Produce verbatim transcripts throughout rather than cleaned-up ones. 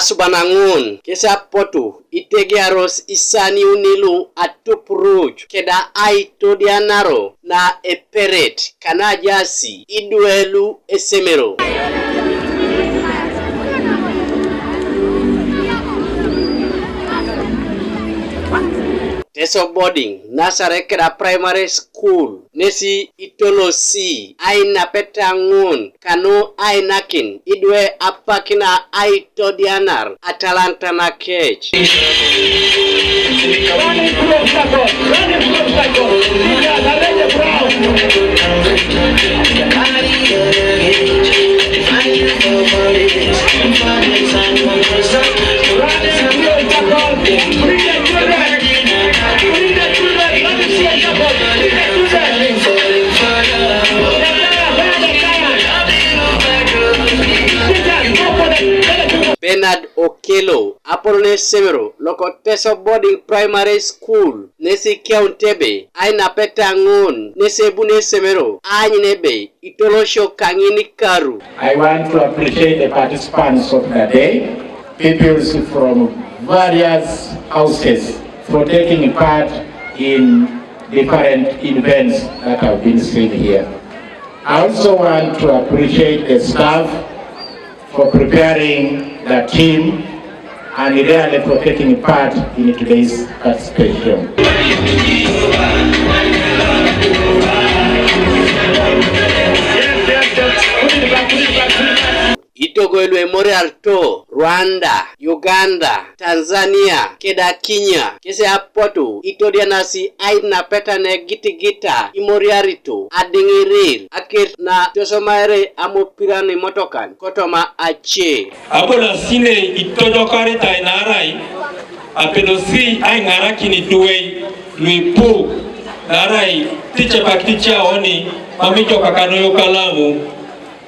Asuban ŋun kes apotu itegearos isaniuni lu atupuruc keda aitodianaro na eperet kanajasi idwe lu esemero. Teso Boarding Nursery keda Primary School nesi itolosi ainapeta ŋun kanu ainakin idwe apakina aitodianar atalanta nakec. Bernard Okello, apolon esemero loko Teso Boarding Primary School, nesi keunit ebe ainapeta ŋun nesi ebuni esemero aanyun ebe itolosio kaŋin karu. I want to appreciate the participants of the day, pupils from various houses, for taking part in different events that have been seen here. I also want to appreciate the staff for preparing the team and really for taking part in today's participation. Itogoi lu emoriarito Rwanda, Uganda, Tanzania keda Kenya kesi apotu itodianasi ainapeta negitigita imoriarito adiŋirir aker na itosomaere amopiran imotokan kotoma ace. Abolo asine itojokaritai naarai apedosi aiŋarakin iduwei luipu naarai ticepakit icaoni mam ijokakanoyo kalamu.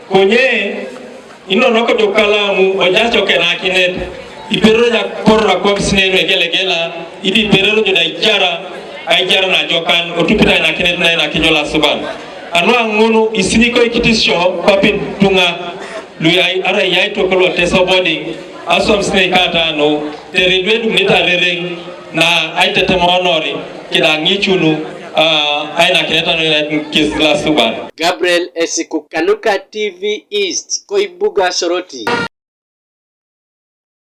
Konye inonok jo kalamu ojaas jo kenakinet, iperero ja korora kwapis nenu egelegela, idi iperero jo da ijara, aijara najokan, otupit ainakinet nainaki jo lasuban. Anu aŋunu isinikoikitisio kwapin tuŋa lu ai- ara iyaitok lo Teso Boarding, aswam sineikata anu, teredu edumunit arereŋ na aitetemonori kida ŋicunu, ah, ainakinet anu kes lasuban. Gabriel Esiku kanuka T V East, koibuga Soroti.